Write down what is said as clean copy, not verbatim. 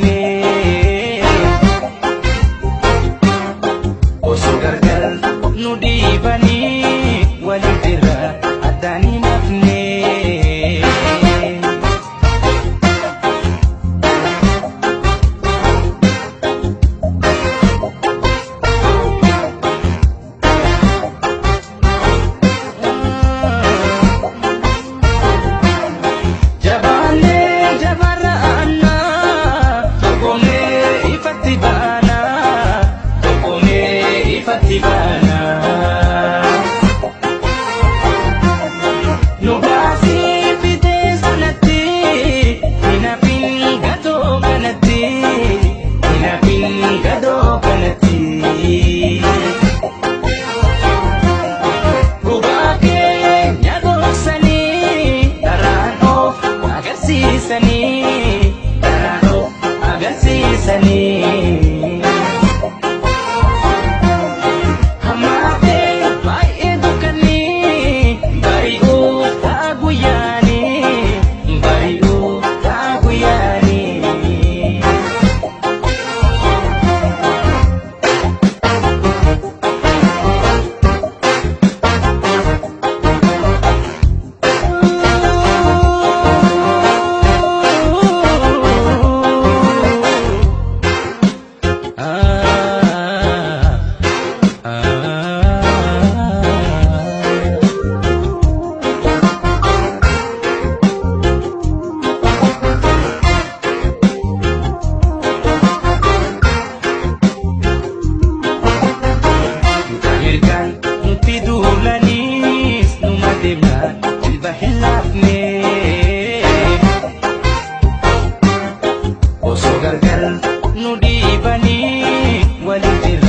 hafne. Osoo gargar nu dhiibanii walirra addaan hin hafne. Jabaannee jabarra aanaa, tokkoomnee ifatti baanaa, tokkoomnee ifatti baanaa. Nu baasii fidee sanatti, hin hafin gadoo kanatti, hin hafin gadoo kanatti. Gubaa keenya dhoksanii, dharaan of agarsiisanii, dharaan of agarsiisanii. Hammaatee baay'ee dukkanii, bari'uu ta'a guyyaanii, bari'uu ta'a guyyaanii. Ah, ah. Mirgaan nutti duulanis numa deemna jilba hin laafne. Osoo gargar nu dhiibanii walirra